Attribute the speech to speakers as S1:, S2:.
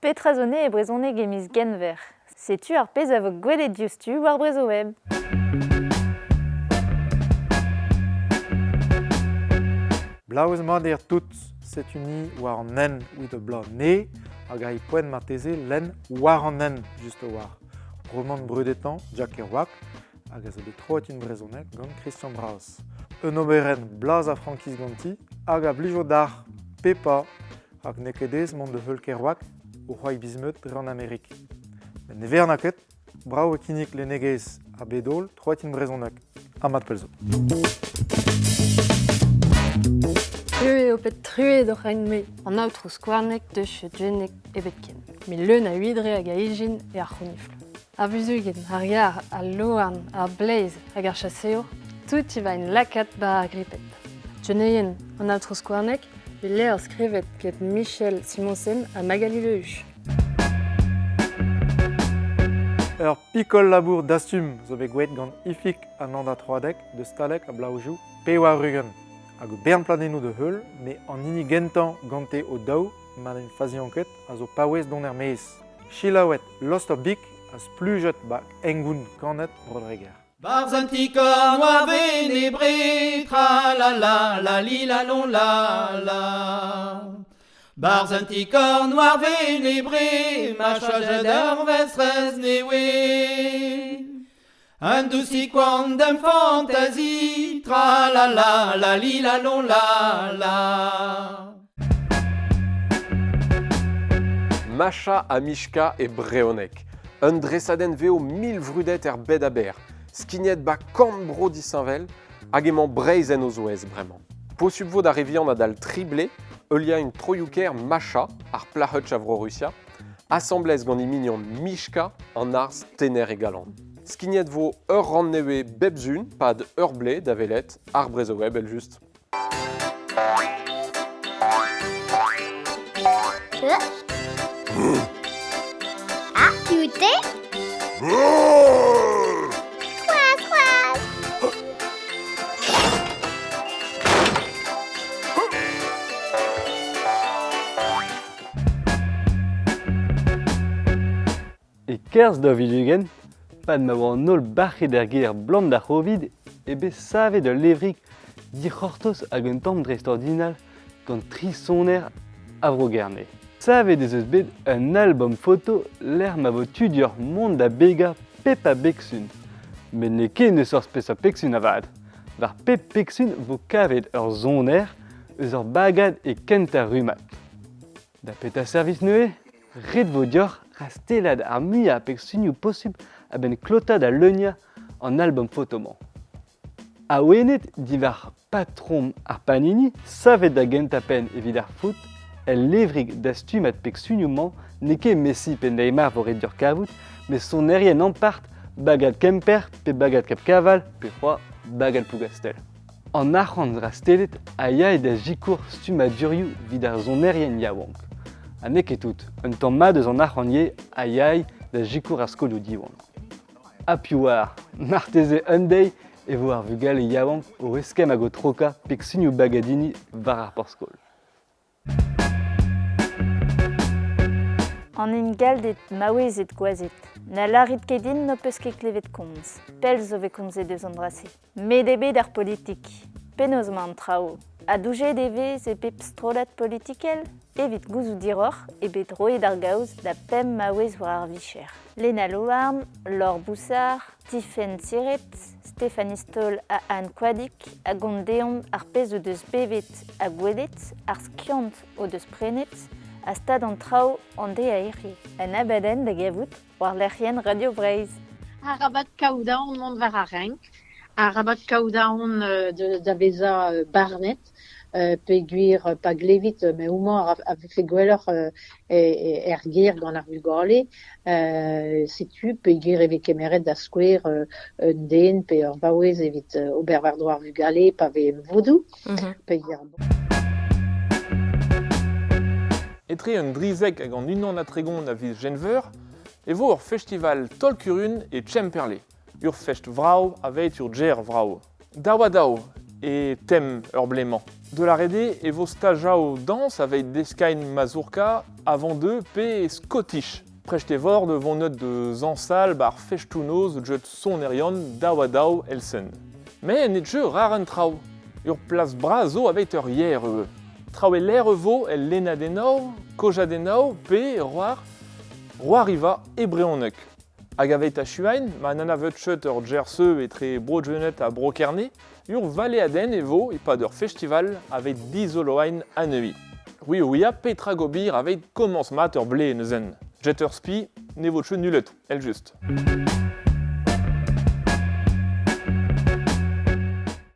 S1: Petra zo ne e brezhoneg e miz Genver? Setu ar pezh a vo gwelet diouzhtu war Brezhoweb.
S2: Blaouez mat eo tout, setu ni war an hent evit ur bloaz ne hag a poent marteze lenn War an hent just a-walc'h. Romant brudetañ Jack Kerouac hag a zo bet troet en brezhoneg gant Christian Bras. Un oberenn blaz a frankiz ganti hag a blijo d'ac'h pepa rak n'eo ket aes mont da heul Kerouac o c'hoari biz-meud dre an Amerik. Met ne verna ket, brav e kinnig lennegezh ha bed-holl troet en brezhoneg. Ha mat pell zo.
S3: Truez ho pet truez d'hoc'h ein-me, an aotrou Skouarneg deus djennek ebet ken. Met leun a widre hag a ijin eo ar c'hounifl. Ar vuzugenn, ar yar, al louarn, ar bleiz hag ar chaseour, tout e va en lakaat 'ba ar griped. Tcheneien, an aotrou Skouarneg, e levr skrivet get Michel Simonsen ha Magali Lehuch.
S2: Ur pikol labour dastum zo bet gwelet gant Ifig ha Nanda Troadec deus Stalek ha Blaoujoù 80. Hag o bern pladennoù da heul, met an hini gentañ gante o-daou, ma n'en fazian ket, a zo paouez dont er-maez. Selaouet Lost of Big ha splujet 'ba hengoun kanet Bro-Dreger.
S4: Barzh un ti-korn war Venebre, tra la la la li la lon la la. Barzh un ti-korn war Venebre, ma chajet ur vestrez newe. Un dousig koant d'em fantazi, tra la la la li la lon la la.
S5: Masha ha Mishka e brezhoneg. Un dresadenn vev milvrudet er bed aber, skignet 'ba korn bro disheñvel, hag emañ Breizh en o zouez bremañ. Posupl vo d'ar re vihan adal tri blez heuliañ un troioù-kaer Masha, ar plac'h a Vro-Rusia, asambles gant he mignon Mishka, an arz tener e galon. Skignet vo ur rann nevez bep sun 'pad ur blez da welet ar Brezhoweb evel-just.
S6: A, U, T Kroaz, kroaz
S7: E-kerzh 2020, pad ma oa an holl bac'het er gêr 'blam d'ar C'hovid eo bet savet ul levrig dic'hortoz hag un tamm dreistordinal gant tri soner a Vro-Gerne. Savet ez eus bet un albom foto lec'h ma vo tu deoc'h mont da begañ pep a begsun. Met n'eo ket n'eus forzh peseurt pegsun avat. War pep pegsun vo kavet ur soner eus ur bagad e kentañ rummad. Da petra servij neuze? Ret vo deoc'h rastellat ar muiañ a pegsunioù posupl a-benn klotañ da leuniañ an albom foto-mañ. Awenet diwar patrom ar Panini savet da gentañ-penn evit ar foot, el levrig dastumad pegsunioù-mañ n'eo ket Messi pe Neymar vo ret deoc'h kavout, met sonerien ampart bagad Kemper pe bagad Kap-Kaval pe c'hoazh bagad Plougastell. An arc'hant rastellet a yae da sikour stummadurioù evit ar sonerien yaouank. Ha n'eo ket tout, un tamm mat eus an arc'hant ivez a yae da sikour ar skolioù Diwan. Ha piv oar, marteze un deiz e vo ar vugale yaouank o eskemm hag o trokañ pegsunioù bagadini war ar porzh-skol.
S1: An ingalded maouezed gwazed. Na lârit ket din n'ho peus ket klevet komz. Pell zo 'vez komzet eus an dra-se. Met eo bet ar politik. Penaos emañ an traoù? Ha doujet e vez e pep strollad politikel? Evit gouzout hiroc'h eo bet roet ar gaoz da pemp maouez war ar vicher. Lena Louarn, Laure Boussard, Tifenn Siret, Stéphanie Stoll ha Anne Koadig a gont deomp ar pezh o deus bevet ha gwelet, ar skiant o deus prenet ha stad an traoù an deiz a hiziv. Un abadenn da gavout war lec'hienn Radio Breizh.
S8: Arabat kaout aon mont war ar renk, arabat kaout aon da vezañ barnet peogwir pa glevit me homañ a vefe gwelloc'h er gêr gant ar vugale. Setu peogwir e vez kemeret da skouer un den pe ur vaouez evit ober war-dro ar vugale pa vez emvodoù. Peogwir
S9: Etre an drizek hag an unan ha tregont a viz Genver e vo ur festival taol-kurun e Kemperle. Ur fest vrav aveit ur gêr vrav. Daou-ha-daou e tem ur blez-mañ. De la rede e vo stajaou dañs aveit deskain mazurka, avant-deux pe scottish. Prest e vor de vonneut de zañsal bar festoù-noz get sonerion daou-ha-daou èl-sen. Met ne jeu rar an traoù. Ur plas bras zo aveit ur yer ivez. Traoù e-lec'h e vo el lennadennoù, kojadennoù pe c'hoar c'hoariva e brezhoneg. Hag aveit achuain, ma n'anavet ket ur jerseu etre Bro-Gwened ha Bro-Kerne, ur valeadenn e vo e-pad ur festival aveit dizoloain anezhi. C'hwi ouia petra gobir aveit komañs mat ur blez neuzen. Get ur spi ne vo ket nullet, èl-just.